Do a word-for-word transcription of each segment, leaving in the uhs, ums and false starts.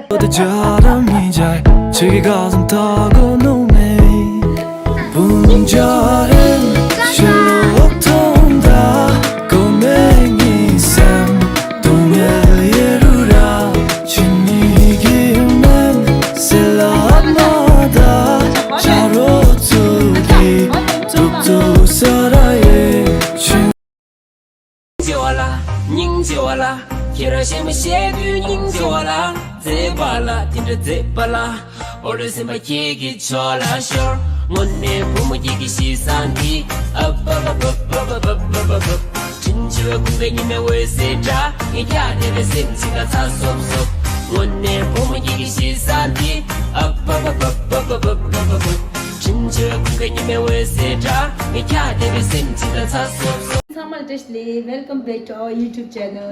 ཁྱེད་ཀྱི་ཁ་ཟམ་ཐག་གོ་ནོ་མེ། བུམ་ཇ་རེ་ཤེ་ལོག་ཐོང་ད་གོ་མེ་ངི་སམ་དུང་ངེ་ཡེ་རུ་ར་ཆི་མི་གི་མེན་སེ་ལ་མ་ད་ཇ་རོ་ཚུ་གི་ཐུག་ཐུག་ས་ར་ཡེ་ཆི། སྙིང་རྗེ་བ་ལ། སྙིང་རྗེ་བ་ལ། ཁྱེད་རང་གཞན་མ་བཤད་དུས་སྙིང་རྗེ་བ་ལ། མཛེས་པ་ལ་དེ་འདྲ་མཛེས་པ་ལ། འོ་རེ་སེམས་པ་ཁྱེད་ཀྱི་ཕྱོགས་ལ་ཤོར། དངོས་གནས་བུ་མོ་ཁྱེད་ཀྱི་གཤིས་བཟང་འདི། ཨ་བ་བ་བ། དྲིན་ཆེ་བའི་ཀུན་དགའ་ཉི་མའི་འོད་ཟེར་འདྲ། ངས་ཀྱང་དེ་བས་སེམས་ཅིག་ལ་ཚ་སོབ་སོབ། དངོས་གནས་བུ་མོ་ཁྱེད་ཀྱི་གཤིས་བཟང་འདི། ཨ་བ་བ་བ། དྲིན་ཆེ་བའི་ཀུན་དགའ་ཉི་མའི་འོད་ཟེར་འདྲ། ངས་ཀྱང་དེ་བས་སེམས་ཅིག་ལ་ཚ་སོབ་སོབ། ཚང་མ་བཀྲ་ཤིས་བདེ་ལེགས། Welcome back to our YouTube channel.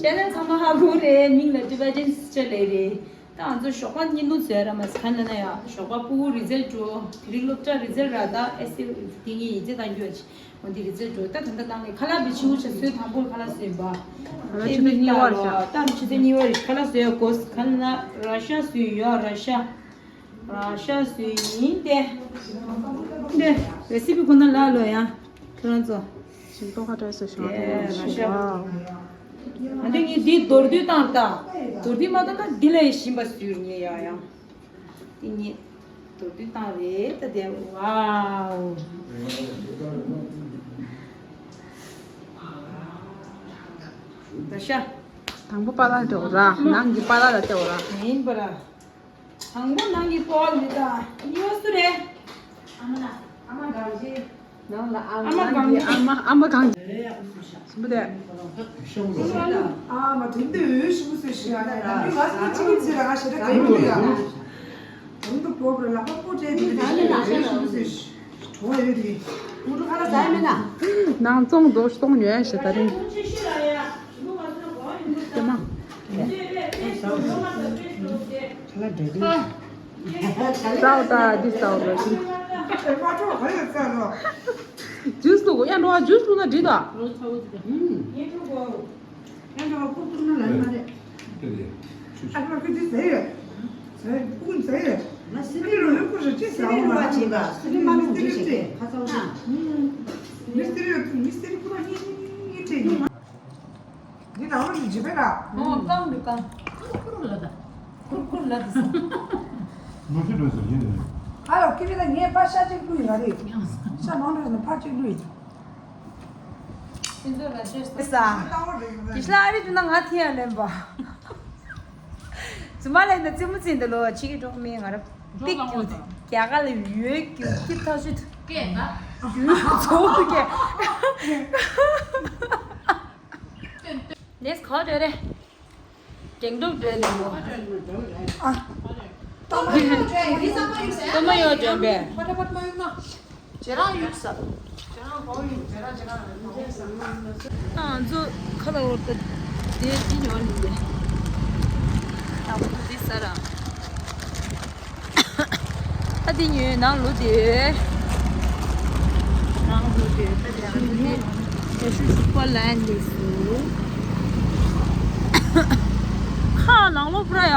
Channel ཚང་མ་ཧ་གོ་རེད། མིང་ལ་Tibetan Sister ལབ་རེད། ད་ང་ཚོ་ཞོགས་པ་བརྙན་ཐུང་བཟོས་ར་མ་ཟ་ཁ་ན་ན་ཡ། ཞོགས་པ་ཕྲུ་གུ་རི་ཛལ་འགྲོ། དེ་རིང་སློབ་གྲྭ་རི་ཛལ་ར། ད་ཨེ་སི་དེ་ངའི་ཡིག་ཚད་བཏང་རྒྱུ་ཨ་ཅི། འོ་འདི་རི་ཛལ་འགྲོ། ད་ད་ད་བཏང་ནས་ཁ་ལག་པའི་ཕྱི་འུ་ཆ་སོས་དང་པོར་ཁ་ལག་བཟོས་པ། ང་ལ་ཆུ་ཚོད་གཉིས་པ་རེད་ཤག་ད་ཆུ་ཚོད་གཉིས་པ་རེད། ཁ་ལག་བཟོས་དགོས་ཁ་ན་ན་ར་ཤ་བཟོས་ཡོད། ར་ཤ། ར་ཤ་བཟོས་ཡིན་ཏེ། འདི་རེ་སི་པི་ཁོ་ན་ལ་ལོ་ཡ། ཁྱོད་རང་ཚོ། ཞིམ་ཏོག་ཁ་བྲལ་སོ་ཞིམ་ཏོག་ཁ་བྲལ་སོ། ཨ་འདི་ངས་འདི་མདོར་བསྡུས་བཏང་ད། མདོར་བསྡུས་མ་བཏང་ན་འདི་ལས་ཞིམ་པ་ཟུར་ཉེ་ཡ་ཡ། འདི་ངས་མདོར་བསྡུས་བཏང་རེད་ད་དེ། ཝའོ། ར་ཤ། དང་པོ་པ་ལགས་སྟེར་བ་ར། ནང་གི་པ་ལགས་ལ་སྟེར་བ་ར། ཡིན་པ་ར། དང་པོ་ནང་གི་པོལ་མི་དང་གཉིས་པ་སུ་རེད། ཨ་མ་ལགས། ཨ་མ་གང་ཞིག་ནང་ལ་ཨ་མ་ཨ་མ་གང་ཞིག་ཨ་མ་ཨ་མ་གང་ཞིག་ཞིམ་པོ་དེ། ཨ་མ་དུང་དུ་ཞིམ་པོ་བཟོས་ཤིག་ཨ་ན་ད་དུང་ང་ཚོ་ཅི་ཡིན་ཟེར་ང་ཞེ་དྲག་ག་ཡིན་འདུག་ཡ། དུང་དུ་པོ་བྲོ་ལག་པ་པོ་བྲེས་དེ་ཞིམ་པོ་བཟོས་ཤིག་གྲོ་ཡོད་དེ། དུང་དུ་ཁ་ལ་ཟ་ཡ་མེད་ན། ནང་བཙོང་རྡོ་གཏོང་ཉོ་ཡ་ཞེ་དྲག་རེད། ཨ་མ། ཁ་ལག་འདྲ་འདུག་ཟའོ་ད་འདི་ཟའོ་ར་ཞིག་ཇུས་བླུག་གོ་ཡ་འགྲོ་བ་ཇུས་བླུག་ན་འགྲིག་ད། འདི་ནང་ལོ་ཞིག་བྱེད་པས་ལ། ཨོ་ཀང་འདུག་ཀང་། ཀུར་ཀུར་ལ་ད། ཀུར་ཀུར་ལ་ད་ས། ནོར་ཤི་འགྲོ་ཟེར་ཡིན་ནི། ཨ་ལོ་ཀི་རི་ད་ངས་ཕར་ཤ་གཅིག་བླུགས་ཡོད་རེད། ཤ་མང་དྲགས་ན་ཕར་གཅིག་བླུགས་ཡོད། ས། ཏང་བ་རེད། ཏི་ཤ་ཨ་རི་དུ་ན་ང་ཐི་ཡ་ལེན་པ། ཙི་མ་ལེན་ད་ཙི་མུ་ཙི་འདི་ལོ་ཆི་གི་འགྲོ་མི་ང་ར། ཏིག་རྒྱ་གར་ལ་ཡོད་རྒྱུ་ཁྱི་ཐག་ཆོད། ཀེ་ན། ཡོད་ཚོགས་ཀྱི། ལེས་ཁོ་འདྲ་རེད། དྲན་གྲུབ་འདྲ་ནས་མོ། ཨ། ཏོ་མ་ཡོད་འདྲ་པས། ཕ་ཏ་ཕ་མ་ཡོད་ན། ཇེ་རང་ཡོད་ས། ཇེ་རང་གོ་ཡོད་ཇེ་རང་ཇེ་རང་ལ་ཡོད་ས། ང་ཚོ་ཁ་ལ་འོར་ད་དེ་དེ་ཉོ་ནི་རེད། ད་བུ་དེ་ས་ར། ཨ་དེ་ཉོས་ནང་ལོ་དེ། ནང་ལོ་དེ་ད་དེ་ཨ་དེ་དེ་ཤུ་ཤུ་པ་ལན་ལེ་སུ། ཁ་ནང་ལོ་པྲ་ཡ།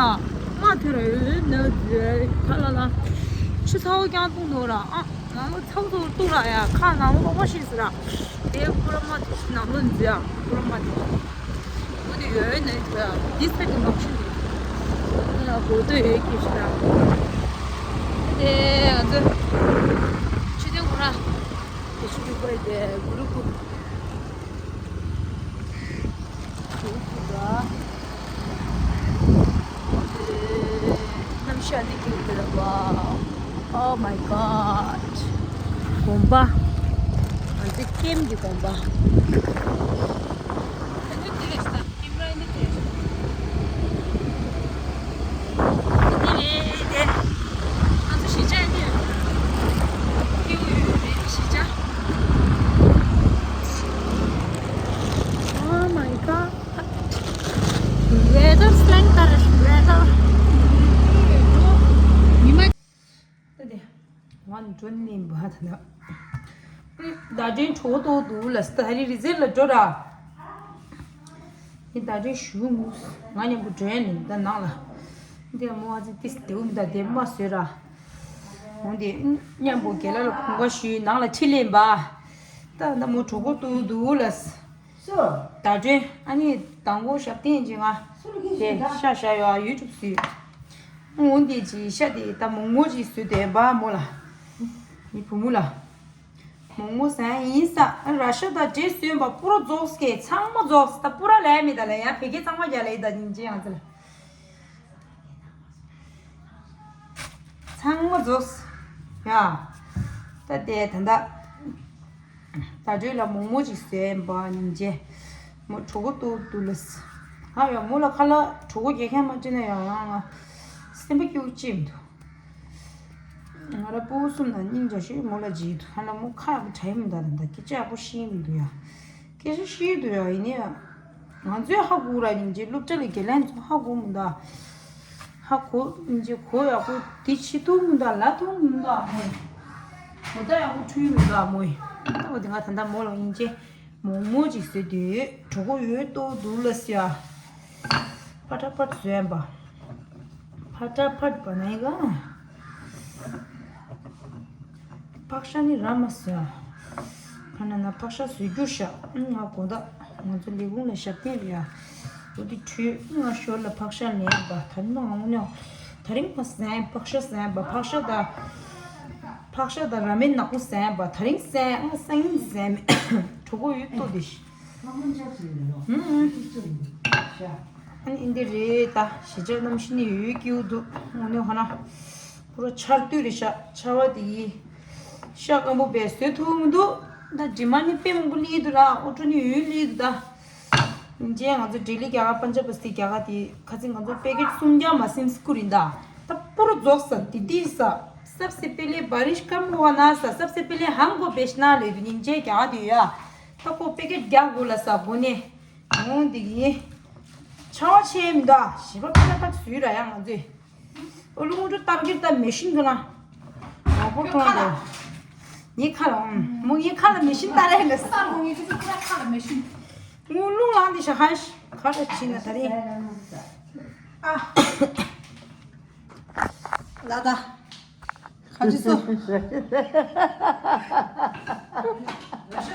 མ་ཐེ་ར་ཡོད་ན་དེ་ཁ་ལ་ལ། ཆུ་ཚ་བོ་ཀྱང་བཏུང་ཐོག་ར་ཨ། ནང་ལོ་ཚགས་ཚུད་འདུག་ར་ཡ། ཁ་ནང་ལོ་ལོག་པ་ཤེས་སི་ར། དེ་ཀུ་ར་མ་དེ་ནང་ལོ་འཛུལ་ཡ་ཀུ་ར་མ་དེ། འོ་དེ་ཡོད་ནས་འདི་ཚད་དེ་མང་ཤོས་འདུག་ཨ་ལ་གོ་ཐོས་ཡོད་ཀྱི་ཤི་ར། དེ་ང་ཚོ་ཆུ་ཚན་ཀུ་ར་དེ་ཆུ་ཚན་ཀུ་ར་དེ་གུ་རུ་ཀུ། གནམ་ཤ་འདི་ཀྱི་འདི་ར་བ། Oh my God. དགོན་པ། ང་ཚོའི་ཀེམ་གྱི་དགོན་པ། འདི་རེད་དེ། ང་ཚོ་གཞིས་ཆགས་འདི་ཡོད་རེད། ཁེའུ་ཡོད་རེད་གཞིས་ཆགས། Oh my God. Weather slang tar weather. ཉི་མ། ད་དེ། ང་འགྲོ་ནི་བ་ད་ན། ད་དྲན་གྲོགས་ཏོ་དུ་ལ་སྟ་རི་རི་ཟེར་ལ་འགྲོ་ར། ཡིན་ད་དྲན་ཞུ་ངུ། ང་མཉམ་པོ་འགྲོ་ཡ་ནི་ད་ནང་ལ། འདི་མོ་ཨ་ཙི་ཏིས་དེའུ་མི་ད་དེ་མ་བཟོས་ར། འོང་དེ་མཉམ་པོ་རྒན་ལགས་ལ་གོང་ཁ་ཞུས་ནང་ལ་ཁྲིད་ལེན་པ། ད་ད་མོ་གྲོད་ཁོག་ལྟོགས་འདུག་ལ། སོ། ད་དྲོད་ཨ་ནི་དང་པོ་ཞབས་བརྟན་གྱི་ང་། སུ་ལ་གིས་དེ་ཤ་ཤ་ཡོ་ཡུ་ཊུབ་སུས། འོང་དེ་ཅི་ཤ་དེ་ད་མོག་མོག་ཅིག་བཟོས་དེ་བ་མོ་ལ། ཡི་བུ་མོ་ལ། མོག་མོག་ཟན་ཡིན་ས། ར་ཤ་དང་འབྲས་སོན་པ་པུ་ར་རྫོགས་སྐད་ཚང་མ་རྫོགས་ད་པུ་ར་ལས་མི་ད་ལ་ཡང་བེ་གེ་གཙང་མ་རྒྱ་ལ་ཡི་ད་ཉིན་ཅི་ཡང་ཚེ་ལ། ཚང་མ་རྫོགས། ཡ། ད་དེ་ད་ད། ད་དྲོད་ལ་མོག་མོག་ཅིག་ཟན་པ་ཉིན་ཅི། མོ་གྲོད་ཁོག་ལྟོགས་འདུག་ལ། ཧ་ཡ་མོ་ལ་ཁ་ལ་གྲོད་ཁོག་རྒྱག་མཁན་མ་བྱས་ན་ཡང་ང་སེམས་པ་སྐྱིད་པོ་ཅིག་མི་འདུག་ང་ར་སྤུ་གུ་གསུམ་དང་སྙིང་རྗེ་ཞིག་མོ་ལ་བྱེད་འདུག་ཧ་ལ་མོ་ཁ་ཡག་པོ་དྲན་མི་འདུག་ད་ད་སྐད་ཆ་ཡག་པོ་བཤད་མི་འདུག་ཡ། སྐད་ཆ་བཤད་འདུག་ཡ་ཡིན་ནའི། ང་ཚོས་ཧ་གོ་ར་ཡིན་གྱི་སློབ་གྲྭ་ལ་དགེ་ལས་ཚོ་ཧ་གོ་མི་འདུག་ཧ་གོ་ཡིན་གྱི་གོ་ཡག་པོ་དེ་བྱེད་ཐུབ་མི་འདུག་ལབ་ཐུབ་མི་འདུག་མོ་ཡིན། གོ་བརྡ་ཡག་པོ་འཕྲོད་མི་འདུག་མོ་ཡིན། ད་འོ་དེ་ང་ད་ད་མོ་ལ་ཡིན་གྱི་མོག་མོག་ཅིག་བཟོས་དུས་གྲོད་ཁོག་ཡོད་ལྟོགས་འདུག་ལ་ཟེར་ཡ། ཕ་ཏྲ་ཕ་ཏྲ་བཟོས་ཡིན་པ། ཕ་ཏྲ་ཕ་ཏྲ་བ་ན་ཡི་ག་ཕག་ཤ་ནི་ར་མ་ཟོས། ཕ་ན་ན་ཕག་ཤ་བཟོས་རྒྱུ་ཤ། ང་གོ་ད། ང་ཚོ་ལས་ཁུངས་ལ་ཞབས་བརྟན་རེད་ཡ། འོ་དེ་འཕྲོས་ང་ཞོར་ལ་ཕག་ཤ་ལེན་པ་ད་ནི་མ་འོང་ནོ། ད་རིང་ང་ཟན་ཕག་ཤ་ཟན་པ་ཕག་ཤ་ད། ཕག་ཤ་ད་ར་མེན་ནག་པོ་ཟན་པ་ད་རིང་ཟན་ང་སང་ཉིན་ཟན་མེད་གྲོད་ཁོག་ཡོད་ལྟོགས་དེ་ཤི། ཨ་ནི་འདི་རེད་ད་ཞེ་ཆགས་གནམ་གཤིས་ནི་ཡོད་སྐྱིད་འདུག་ངོ་ནས་ཧོ་ན་པུ་ར་ཆར་དུས་རེད་ཤག་ཆར་བ་དེ་ཡིས་ཤ་སྐམ་པོ་བས་བཟོས་ཐུབ་མི་འདུག་ད་དྲི་མ་ནི་དཔེ་མང་པོ་སླེབས་འདུག་ར་ཨོ་ཊོ་ནི་ཡོད་སླེབས་འདུག་ད་རྗེས་ང་ཚོ་ལྡི་ལི་རྒྱ་གར་པན་ཇབ་བསྟི་རྒྱ་གར་དེ་ཁ་ཚིག་ང་ཚོ་པེ་ཀེཊ་སུམ་བརྒྱ་མ་སིམ་སྐུ་རིན་ད་ད་པུ་ར་རྫོགས་ས་དེ་དེ་ས་སབ་སེ་པེ་ལེ་བ་རིཤ་ཀམ་ཧོ་ན་ས་སབ་སེ་པེ་ལེ་ཧམ་གོ་བེཤ་ན་ལེ་དུ་ཉིན་རྗེས་རྒྱ་གར་དེ་ཡོད་ཡ། ད་ཁོ་པེ་ཀེཊ་རྒྱག་དགོས་ལ་ས་སྒོ་ནས་འོང་འདི་གི་ཆར་བ་ཆེ་མི་འདུག་ཨ། ཞི་བ་ཕ་ལ་ཕ་སུས་ར་ཡང་ང་ཚོས་ཨོ་ལུ་ངུ་ཏར་གིར་ད་མེ་ཤིན་གི་ན་ང་པོ་ཐོང་དེ་ངའི་ཁ་ལ་ཨང་མོ་ངའི་ཁ་ལ་མེ་ཤིན་ད་རེ་ལ་ས་ངོ་ངའི་ཁ་ལ་མེ་ཤིན་ངུ་ལུང་ལང་དེ་ཤ་ཧ་ཤ་ཁ་ལ་ཕྱིན་ན་ད་རེ་ཨ། ལ་ད། ཁ་ཅི་སོ། ར་ཤ་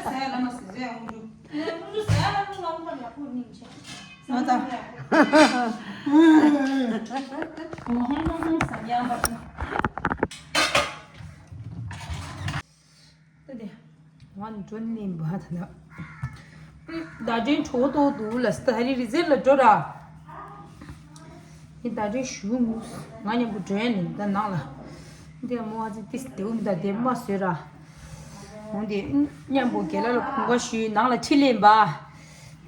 ཟ་ཡ་ལ་མ་ཟ་ཟ་ཡ་འུ་འུ་ཟ་ཡ་ལ་ལ་ལ་ཡ་ཁུ་ནི་ཆེ། ང་ད། ཧོང་ཧོང་ཧོང་ཧོང་ཟ་ཡ་མ་ཁུ། ད་དེ། ང་ནི་འགྲོ་ནི་ནི་འབའ་ད་ན། ད་དྲན་གྲོ་ཏོ་འདུག་ལ་སྟ་རི་རི་ཟེར་ལ་འགྲོ་ར། ཡིན་ད་དྲན་ཞུ་མུ། ང་མཉམ་པོ་འགྲོ་ཡ་ནི་ད་ནང་ལ། འདི་མོ་ཨ་ཙི་ཏིས་དེའུ་མི་ད་དེ་མ་བཟོས་ར། འོང་དེ་མཉམ་པོ་རྒན་ལགས་ལ་གོང་ཁ་ཞུས་ནང་ལ་ཁྲིད་ལེན་པ།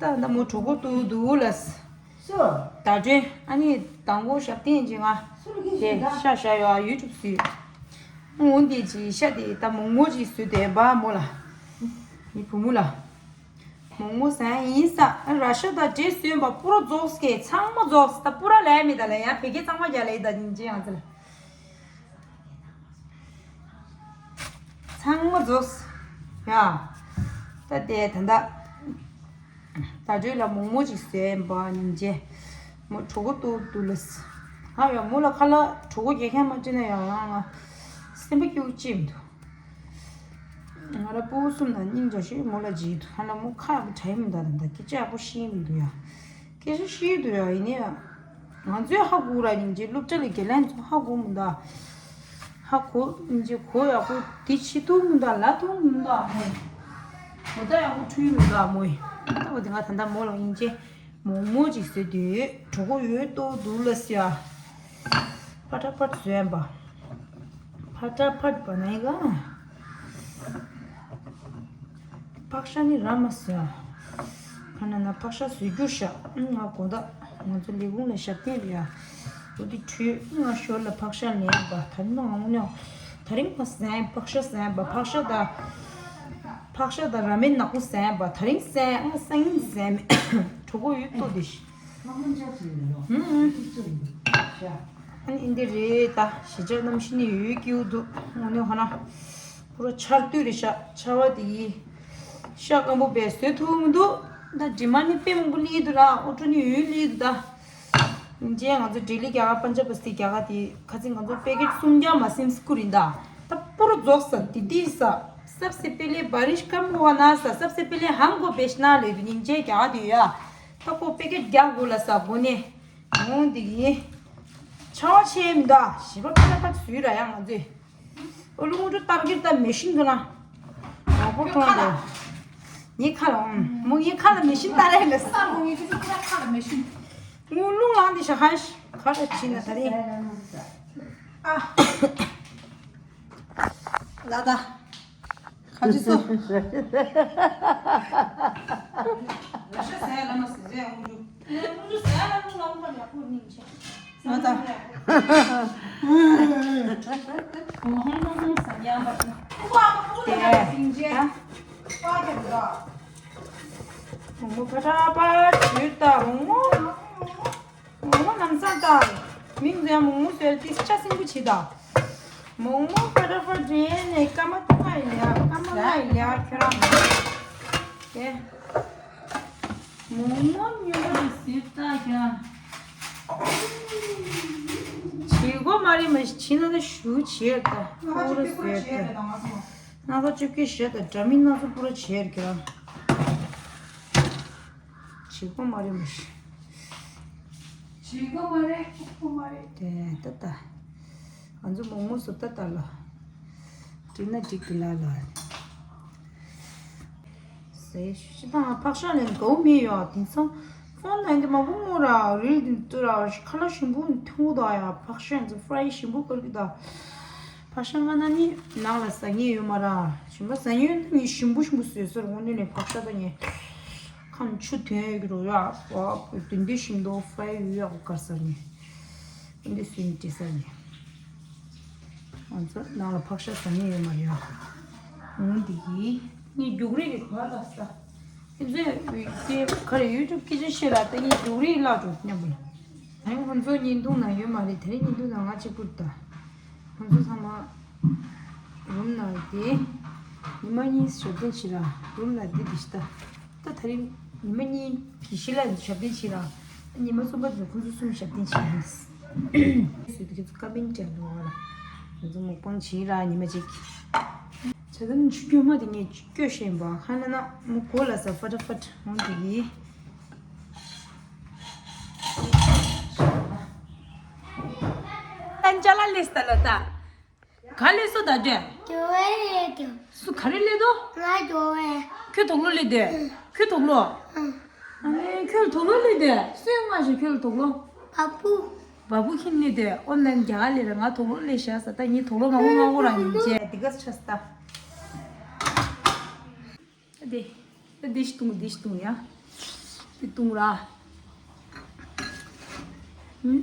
ད་ད་མོ་གྲོ་ཁོག་ཏུ་འདུག་ལ། སུ། ད་དྲན་ཨ་ནི་དང་པོ་ཞབས་བརྟན་གྱི་ང་། སུ་ལ་གིས་དེ་ཤ་ཤ་ཡོ་ཡུ་ཊུབ་སུས། འོང་དེ་ཅི་ཤ་དེ་ད་མོག་མོག་ཅིག་བཟོས་དེ་བ་མོ་ལ། ཡི་བུ་མོ་ལ། མོག་མོག་ཟན་ཡིན་ས། ར་ཤ་དང་འབྲས་སོན་པ་པུ་ར་རྫོགས་སྐད་ཚང་མ་རྫོགས་ད་པུ་ར་ལས་མི་ད་ལ་ཡང་བེ་གེ་གཙང་མ་རྒྱ་ལ་ཡི་ད་ཉིན་ཅི་ཡང་ཚེ་ལ། ཚང་མ་རྫོགས། ཡ། ད་དེ་ད་ད། ད་དྲོད་ལ་མོག་མོག་ཅིག་ཟོས་པ་ཉིན་རྗེས། མོ་གྲོད་ཁོག་ལྟོགས་འདུག་ལ། ཧ་ཡ་མོ་ལ་ཁ་ལ་གྲོད་ཁོག་རྒྱག་མཁན་མ་བྱས་ན་ཡང་ཡང་ང་སེམས་པ་སྐྱིད་པོ་ཅིག་མི་འདུག་ང་ར་སྤུ་གུ་གསུམ་དང་སྙིང་རྗེ་ཞིག་མོ་ལ་བྱེད་འདུག་ཧ་ལ་མོ་ཁ་ཡག་པོ་དྲན་མི་འདུག་ད་ད་སྐད་ཆ་ཡག་པོ་བཤད་མི་འདུག་ཡ། སྐད་ཆ་བཤད་འདུག་ཡ་ཡིན་ནའི། ང་ཚོས་ཧ་གོ་ར་ཡིན་གྱི་སློབ་གྲྭ་ལ་དགེ་ལས་ཚོ་ཧ་གོ་མི་འདུག་ཧ་གོ་ཡིན་གྱི་གོ་ཡག་པོ་དེ་བྱེད་ཐུབ་མི་འདུག་ལབ་ཐུབ་མི་འདུག་མོ། གོ་བརྡ་ཡག་པོ་འཕྲོད་མི་འདུག་མོ་ཡིན། ད་འོ་དེ་ང་ད་ལྟ་མོ་ལ་ཡིན་གྱི་མོག་མོག་ཅིག་བཟོས་དུས་གྲོད་ཁོག་ཡོད་ལྟོགས་འདུག་ལ་ཟེར་ཡ། ཕ་ཏྲ་ཕ་ཏྲ་བཟོས་ཡ་འབའ། ཕ་ཏྲ་ཕ་ཏྲ་བ་ན་ཡི་ག་ཕག་ཤ་ནི་ར་མ་ཟོས། ཕ་ན་ན་ཕག་ཤ་བཟོས་རྒྱུ་ཤ། ང་གོ་ད། ང་ཚོ་ལས་ཁུངས་ལ་ཞབས་བརྟན་རེད་ཡ། འོ་དེ་འཕྲོས་ང་ཞོར་ལ་ཕག་ཤ་ལེན་པ་ད་ནི་མ་འོང་ནོ། ད་རིང་ང་ཟན་ཕག་ཤ་ཟན་པ་ཕག་ཤ་ད། ཕག་ཤ་ད་ར་མེན་ནག་པོ་ཟན་པ་ད་རིང་ཟན་ང་སང་ཉིན་ཟན་མེད་གྲོད་ཁོག་ཡོད་ལྟོགས་དེ་ཤི། ཨ་ནི་འདི་རེད་ད་ཞེ་ཆགས་གནམ་གཤིས་ནི་ཡོད་སྐྱིད་འདུག་ངོ་ནས་ཧོ་ན། པུ་ར་ཆར་དུས་རེད་ཤག་ཆར་བ་དེ་ཡིས་ཤ་སྐམ་པོ་བས་བཟོས་ཐུབ་མི་འདུག་ད་དྲི་མ་ནི་དཔེ་མང་པོ་སླེབས་འདུག་ར་ཨོ་ཊོ་ནི་ཡོད་སླེབས་འདུག་ད། རྗེས་ང་ཚོ་ལྡི་ལི་རྒྱ་གར་པན་ཇབ་བསྟི་རྒྱ་གར་དེ་ཁ་ཚིག་ང་ཚོ་པེ་ཀེཊ་སུམ་བརྒྱ་མ་ཟིན་བསྐུར་ཡིན་ད། ད་པུ་རུ་རྫོགས་ས་དེ་དེ་ས། सबसे पहले बारिश कम हुआ ना सा, सबसे पहले हमको बेचना ले དུ་ཉིན་རྗེས་རྒྱ་གར་དེ་ཡོད་ཡ། ད་ཁོ་པེ་ཀེཊ་རྒྱག་དགོས་ལ་ས་སྒོ་ནས། འོང་འདི་ཡིན། ཆར་པ་ཆེ་མི་འདུག་ཞིབ་པ་ཕ་ཕ་བཟོས་ར་ཡ་ང་ཚོས། ཨོ་ལུ་ངུ་ཏར་གིར་ད་མེ་ཤིན་གི་ན། ཨོ་པོ་ཁྱོད་ཁ་ལ། ཁོང་ད། ངའི་ཁ་ལ་ཨང་། མོ་ངའི་ཁ་ལ་མེ་ཤིན་ཏར་ཡ་ལ་ས། ས་ངུ་ངའི་ཁ་ལ་མེ་ཤིན། ངུ་རླུང་ལངས་ཏེ་ཤ་ཁ་ཤ་ཁ་ལ་ཕྱིན་ན་ད་རེད། ཨ། ལ་ད། ཁ་ཅི་སོ། ར་ཤ་ཟ་ཡ་ལ་མ་ཟེར་ཟེར་ཡ་ངུ་རུ། ངུ་རུ་ཟ་ཡ་ལ་ངུ་ལ་ངུ་ལ་ཡག་པོ་ནི་མི་ཆེ། ང་ད། ཧོང་ཧོང་ཧོང་ཧོང་ཟ་ཉམས་པ་ཅིག་ཧོང་ཧོང་ཧོང་ཟ་ཉམས་པ་ཅིག་ཧོང་ཧོང་ཕ་ཏྲ་པ་ཞུ་ད་ཧོང་ཧོང་། ཧོང་ཧོང་ནམ་སང་ད་མིང་ཟེར་ཧོང་ཧོང་ཟེར་ཏིས་ཆ་སིང་པོ་བྱེད་ད། མོག་མོག་ཕ་ཏྲ་པ་འདྲེན་ནས་སྐར་མ་ལྔ་ཡི་ལ་སྐར་མ་ལྔ་ཡི་ལ་ཁྱོད་རང་དེ། མོག་མོག་སྨྱོན་པ་དེ་ཟེར་ལྟ་ཀྱང་། བྱེད་སྒོ་མ་རེད་མ་གཞི་ན་ད་ཞུ་བྱེད་ད་ཁོ་ར་ཟེར་ད། སྣ་ཁ་བཅུ་བརྒྱད་བཞི་ད་འདྲ་མིན་སྣ་ཚོགས་པོ་ར་བྱེད་ཀྱང་། བྱེད་སྒོ་མ་རེད་མ་གཞི། བྱེད་སྒོ་མ་རེད་ཁོ་མ་རེད། དེ་ད་ད། ང་ཚོ་མོག་མོག་སུ་ད་ད་ལ། འགྲིག་ན་འགྲིག་གི་ལ་ལ། ཟས་ཞུ་ཞི་དང་ཕག་ཤ་ལེན་གའུ་མི་ཡོད་དེང་སང་ཕོན་ནང་གི་མ་བུ་མོ་ར་རིལ་དུ་ཏུ་ར་ཁ་ལ་ཞིམ་པོ་ཐུང་དང་ཡ་ཕག་ཤ་ཚོ་ཧྥ་རའི་ཞིམ་པོ་ཀར་གི་ད། ཕག་ཤ་ང་ན་ནི་ནང་ལ་ཟ་ཉེ་ཡོད་མ་ར་ཞིམ་པ་ཟ་ཉེ་ཡོད་ན་ནི་ཞིམ་པོ་ཞིམ་པོ་བཟོས་ཟེར་འོང་ནི་ནས་ཕག་ཤ་ད་ཉེ་ཁམ་ཆུ་དོན་ཡོད་གི་རོ་ཡ་བ་དུན་དུ་ཞིམ་དོ་ཧྥ་རའི་ཡོད་ཡག་གོ་ཀར་ཟ་ཉེ་འདི་སུན་ཏི་ཟ་ཉེ། ང་ཚོ་ནང་ལ་ཕག་ཤ་ཟ་ཉེ་ཡོད་མ་རེད་ཡ། འོང་འདི་གི་ནི་རྒྱུག་རེས་ཀྱི་གོ་ལ་ས། ཁྱེད་ཚོས་དེ་ག་རེ་ཡུ་ཊུབ་སྐད་ཆ་བཤད་ལ་ལྟ་ཉིན་རྒྱུག་རེས་བརླག་འགྲོ་སྙམ་པ་ལ། ད་ཡང་ཁོང་ཚོ་བརྙན་ཐུང་ནང་ཡོད་མ་རེད་དེ་རིང་བརྙན་ཐུང་ནང་ང་གཅིག་པུར་ལྟ། ཁོང་ཚོ་ཚང་མ་རུམ་ནང་དེ་ཉི་མ་གཉིས་ཞབས་བརྟན་བྱེད་ར་རུམ་ནང་དེ་དེ་ཤི་ལྟ། ད་དེ་རིང་ཉི་མ་གཉིས་ཀྱི་ཤི་ལ་ཞབས་བརྟན་བྱེད་ར་ཉི་མ་གསུམ་པ་དེ་ཁོང་ཚོ་གསུམ་ཞབས་བརྟན་བྱེད་ཡིན། སུས་དེ་ཁྱེད་ཚོ་ཀ་མིན་དྲན་འདུག་ང་ལ་ཁོང་ཚོ་མོག་པང་བྱེད་ར་ཉི་མ་གཅིག་བྱ་དམ་ཆུ་རྒྱུ་མ་དེ་ངས་སྐྱོ་ཤེས་པ་ཁ་ན་ན་མོ་གོ་ལ་ས་ཧྥ་ཏ་ཧྥ་ཏ་འོང་དེ་ཡིན། ཏན་ཅ་ལ་ལེ་སྟ་ལོ་ཏ། ག་ལེ་སོ་ད་དེ། ཇོ་བོ་ལེ་དོ། སུ་ག་རེ་ལེ་དོ། ང་ཇོ་བོ། ཁྱོད་དོག་ལོ་ལེ་དེ། ཁྱོད་དོག་ལོ། ཨ་ནི་ཁྱོད་དོག་ལོ་ལེ་དེ། སུས་ང་ཞིག་ཁྱོད་དོག་ལོ། བ་བུ། བ་བུ་ཁྱིམ་ནི་དེ་ཨོ་ནན་རྒྱ་ག་ལེ་ར་ང་དོག་ལོ་ལེ་ཤ་ས་ད་ཉི་དོག་ལོ་ང་བོ་ང་བོ་ར་ཡིན་ཅེ་དེ་ག་ཆ་ས་ད། ཨ་དེ། ཨ་དེ་ཤི་ཏུང་དེ་ཤི་ཏུང་ཡ། དེ་ཏུང་ར། ཧུམ།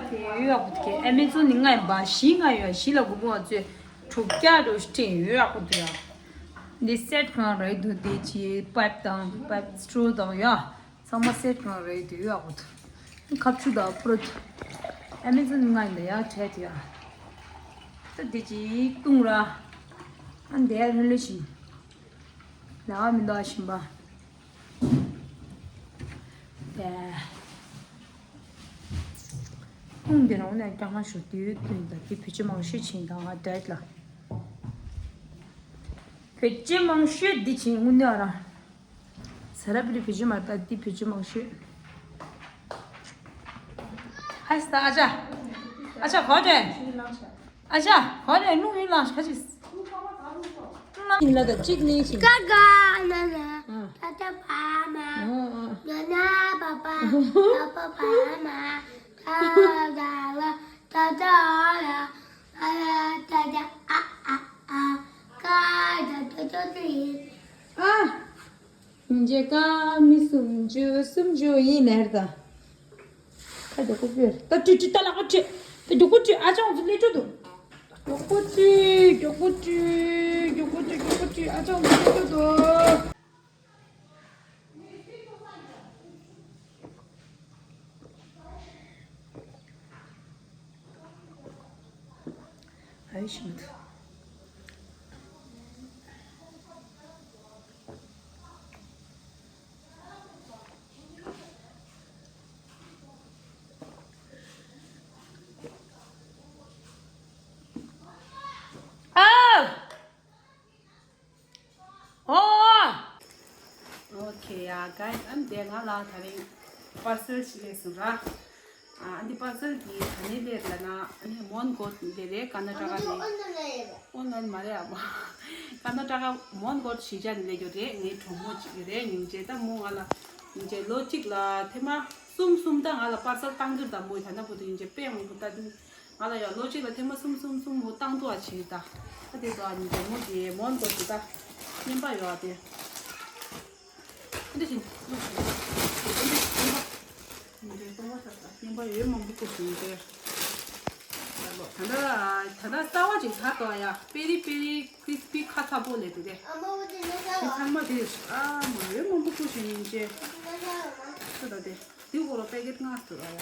དེ་ཡོད་ཡག་པོ་དེ་ཨ་མེ་ཛོན་ནི་ང་ཡིན་པ་བཞི་ང་ཡོད་བཞི་ལ་དགུ་པོ་ང་ཚོས་དྲུག་བརྒྱ་རུ་སྤྲད་ཡོད་ཡག་པོ་དེ་ཡ། འདི་སེ་ཊི་གང་རེད་འདུག་དེ་ཅི་པའིབ་དང་པའིབ་སི་ཊོལ་དང་ཡ། ཚང་མ་སེ་ཊི་གང་རེད་དེ་ཡོད་ཡག་པོ་འདུག་ཁ་ཆུ་དང་ཕུ་རུ། ཨ་མེ་ཛོན་ནི་ང་ཡིན་པ་ཡ་བྲལ་དེ་ཡ། ད་དེ་ཅི་ཏུང་ར། ཨ་འདས་ལྷོད་ལྷོད་བྱིན། ལ་བ་མི་འདུག་ཨ་ཞིམ་པ། དེ། ཁུངས་འདི་རང་ནས་ཀྱང་ང་ཞུ་དུས་དུས་ད་དེ་བེད་སྤྱོད་མང་ཤོས་བྱིན་དང་ང་ཌའེ་ཊི་ལ། བེད་སྤྱོད་མང་ཤོས་འདི་བྱིན་དངོས་གནས་ཨ་ར། ས་ར་པི་རི་བེད་སྤྱོད་མ་ད་འདི་བེད་སྤྱོད་མང་ཤོས། ཧ་ས་ཨ་ཅག་ཨ་ཅག་གོ་དྲན། ཨ་ཅག་གོ་དྲན་རླུང་ཡིན་ལ་ཁ་ཅིག་ཡིན་ལ་ད་གཅིག་ནས་ཤིང་། ཀ་ཀ་ན་ན། ཨ། ཏ་ཏ་བ་མ། ཨ་ཨ། ན་ན་བ་བ། བ་བ་བ་མ། ཏ་ཏ་བ། ཏ་ཏ་ཨ་ཡ། ཨ་ཡ་ཏ་ཏ་ཨ་ཨ་ཨ། ཀ་ཏ་ཏ་ཏ་ཏ་ཡིན། ཨ། སྙིང་རྗེ་ཀ་མི་སུམ་ཅུ་སུམ་ཅུ་ཡིན་ནར་ད། ཁ་རྒྱག་གོ་བོད་ད་ཀྲི་ཀྲི་ད་ལ་ཀ་ཀྲི་ད་རྒྱག་གོ་ཀྲི་ཨ་ཅང་ཚོ་ལས་ཀྲི་འདུག་རྒྱག་གོ་ཀྲི་རྒྱག་གོ་ཀྲི་རྒྱག་གོ་ཀྲི་རྒྱག་གོ་ཀྲི་ཨ་ཅང་ཚོ་ལས་ཀྲི་འདུག་ཨའི་ཤིང་། Guys, ཨ་ནི་དེ་ང་ལ་ད་རིང་པར་སེལ་ཞིག་སླེབས་སོང་ར། ཨ་ཨ་འདི་པར་སེལ་འདི་ག་ནས་སླེབས་ལབ་ན། ཨ་ནི་མོན་གྷོ་འདི་རེད། ཀར་ན་ཊ་ཀ་ནས། ཨོན་ལན་མ་རེད་ཨ་མ། ཀར་ན་ཊ་ཀ་མོན་གྷོ་གཞིས་ཆགས་ནས་སླེབས་རྒྱུ་རེད། ངའི་གྲོགས་མོ་གཅིག་རེད། སྙིང་རྗེ། ད་མོ་ང་ལ་སྙིང་རྗེ། ལོ་གཅིག་ལ་ཐེངས་མ་གསུམ་གསུམ་ད་ང་ལ་པར་སེལ་བཏང་གི་རེད། ད་མོ་ད་ལྟ་བར་དུ་སྙིང་རྗེ་དཔེ་མང་པོ། ད་ང་ལ་ཡང་ལོ་གཅིག་ལ་ཐེངས་མ་གསུམ་གསུམ་གསུམ་མོ་བཏང་འདུག་ཨ། བྱས་ད། ད་དེ་ད་སྙིང་རྗེ་མོ་དེ་མོན་གྷོ་དེ་ད་རྔན་པ་ཡོད་ཨ་དེ། འདི་བཞིན། འདི་སྟོང་པ། འདི་སྟོང་པ་ས་ས་རྔན་པ་ཡོད་མང་པོ་བསྐུར་བྱུང་སྟེ། ད་ལྟ་ད་ལྟ་གསར་བ་ཅིག་ད་ལྟ་ཡ་པེ་རི་པེ་རི་ཀྲིས་པི་ཁ་ཚ་པོ་ལས་དེ་དེ། དེ་ཚང་མ་དེ་ཨ་མ་ཡོད་མང་པོ་བསྐུར་བྱུང་ཡིན་ཅེ། ད་ལྟ་དེ་དེ་སྐོར་ལ་པེ་ཀེཊ་ལྔ་བཟོས་ཡ།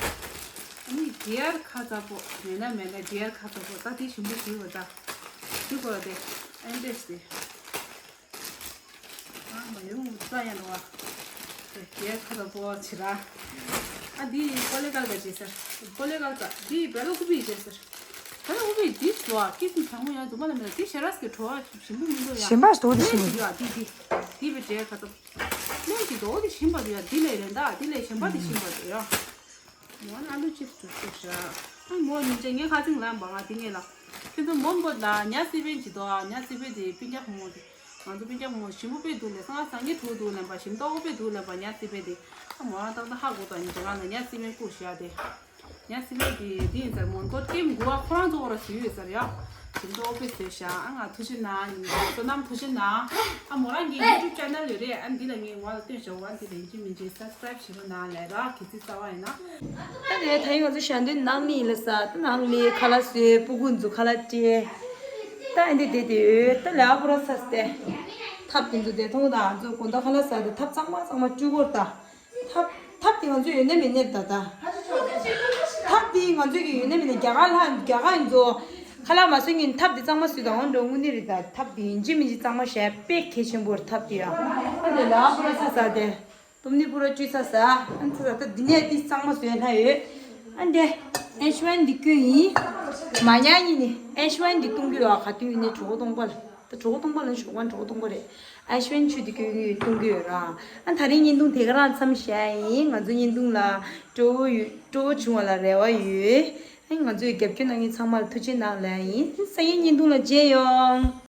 ཨ་ནི་ཌི་ཡར་ཁ་ཚ་པོ། མེད་ན་མེད་ན་ཌི་ཡར་ཁ་ཚ་པོ། ད་དེ་ཞིམ་པོ་ཞིག་ཡོད་ད། དེ་སྐོར་ལ་དེ་ཨེ་འདྲས་དེ། ཨ་མ་ཡོང་ཙ་ཡང་རོ་བ། རྒྱལ་ཁ་དང་པོ་བྱེད་ར། ཨ་འདི་ཀོ་ལེ་གལ་ག་བྱེད་ཟེར། ཀོ་ལེ་གལ་ག་འདི་བེ་ལོ་ཀུ་པི་བྱེད་ཟེར། བེ་ལོ་ཀུ་པི་འདི་བཟོ་ཨ། ཀི་སི་ནི་བྱང་མོ་ཡང་རྫུན་མ་ལ་མེད་ལ། འདི་ཞེ་ར་སི་གི་བྲོ་བ་ཞིམ་པོ་མི་འདུག་ཡ། གཞན་པ་ཞིག་འདུག་འདི་ཞིམ་པོ་འདི་ཡ་འདི་འདི། འདི་བེ་རྒྱལ་ཁ་དང་པོ། ལན་གྱི་རྡོ་འདི་ཞིམ་པ་འདུག་ཡ། འདི་ལས་རེད་ད། འདི་ལས་གཞན་པ་འདི་ཞིམ་པ་འདུག་ཡ། མོ་ཨ་ལུ་ཅིབ་སི་དུ་བཙུགས་ཤག་ཨ་མོ་ཉིན་ཅན་ངས་ཁ་ཚིག་ལམ་པ་ང་དེ་ངས་ལ། ཁྱོད་ཚོ་མོན་གྷོ་ལ་ཉ་སི་པན་ཅི་དོ་ཨ། ཉ་སི་པན་དེ་སྤུན་ཀྱག་མོ་དེ། ང་ཚོ་སྤུན་ཀྱག་མོ་ཞིམ་པོ་དཔེ་འདུག་ལབ། སང་སང་ཉིན་དྲུག་འདུག་ལབ་པ། ཞིམ་ཏོག་དཔེ་འདུག་ལབ་པ་ཉ་སི་པན་དེ། ཨ་མོ་རང་ཏག་ཏག་ཧ་གོ་ད། ཉིན་ཅན་ང་ལ་ཉ་སི་པན་བསྐུར་ཤག་དེ། ཉ་སི་པན་དེ་དེ་ཡིན་ཟེར། མོན་གྷོ་ཀེམ་གུ་ཨ་ཁོ་རང་ཚོ་འོ་ར་བཟོས་ཡོད་ཟེར་ཡ། ཞིམ་ཏོག་དཔེ་བཟོས་ཤག་ཨ་ང་ཐུགས་རྗེ་གནང་། བསོད་ནམས་ཐུགས་རྗེ་གནང་། ཨ་མོ་རང་གི་ཡུ་ཊུབ་ཅེ་ནལ་ཡོད་རེད། ཨ་འདི་ལ་ངས་ངོ་ལ་སྟོན་བྱ་བ། ཨ་འདི་ལ་ཡིན་གཅིག་མིན་གཅིག་སབ་སི་ཀ་རེབ་བྱེད་རོགས་གནང་ལབ་ར། གལ་སྲིད་རྩ་བ་ཡིན་ན། ད་ནས་ད་ཡིན་ང་ཚོ་ཞལ་འདོན་ནང་ནས་ཡིན་ལ་ས། ད་ནང་ལས་ཁ་ལག་བཟོས། སྤུ་གུ་ཚོ་ཁ་ལག་སྤྲད། ད་ཨ་འདི་དེ་དེ་ཡོད། ད་ལས་ཨ་པོ་ར་ས་སྟེ། ཐབ་དེ་ཚོ་དེ་མཐོང་དང་། ང་ཚོ་དགོང་དག་ཁ་ལག་ཟ་དེ་ཐབ་གཙང་མ་གཙང་མ་བཅུ་སྐོར་ད། ཐབ་ཐབ་དེ་ང་ཚོ་ཡོད་ན་མེད་ན་ད་ད། ཐབ་དེ་ང་ཚོ་གི་ཡོད་ན་མེད་ན། རྒྱ་གར་ལྷ་རྒྱ་གར་ཡིན་ཚོ། ཁ་ལག་མ་བཟོས་ཉིན་ཐབ་དེ་གཙང་མ་བཟོས་དང་འོང་འགྲོ་དངོས་གནས་རེད་ད། ཐབ་དེ་ཡིན་གཅིག་མིན་གཅིག་གཙང་མ་བྱས་དཔེ་གལ་ཆེན་པོ་རེད་ཐབ་དེ་ཡ། ཨ་འདི་ལ་ཨ་པོ་ར་ས་ཟ་དེ། སྟོབས་ནི་པུ་ར་བཅུ་ས་ས། ཨ་ནི་ས་ས་ད་འདི་ནས་འདི་གཙང་མ་བཟོས་ལྷ་ཡོད། ཨ་འདི་ཨེ་ཤི་ཝན་འདི་སྐྱོན་ཡིན། མ་ཉག་གཉིས་ནི་ཨེ་ཤི་ཝན་འདི་གཏོང་གི་ཡོད། ག་དུས་ཡིན་ནའི་གྲོད་ཁོག་སྟོང་པ་ལ། ད་གྲོད་ཁོག་སྟོང་པ་ལ་ཞོགས་པ་གྲོད་ཁོག་སྟོང་པ་རེད། ཨེ་ཤི་ཝན་ཆུ་འདི་སྐྱོན་གཏོང་གི་ཡོད་ར། ཨ་ད་རིང་བརྙན་ཐུང་དེ་ག་རང་མཚམས་བཞག་ཡིན། ང་ཚོ་བརྙན་ཐུང་ལ་སྤྲོ་བོ་ཡོད། སྤྲོ་བོ་བྱུང་བ་ལ་རེ་བ་ཡོད། ཨ་ང་ཚོའི་རྒྱབ་སྐྱོར་གནང་མཁན་ཚང་མ་ལ་ཐུགས་རྗེ་གནང་ལབ་ཡིན། སང་ཉིན་བརྙན་ཐུང་ལ་མཇལ་ཡོང་།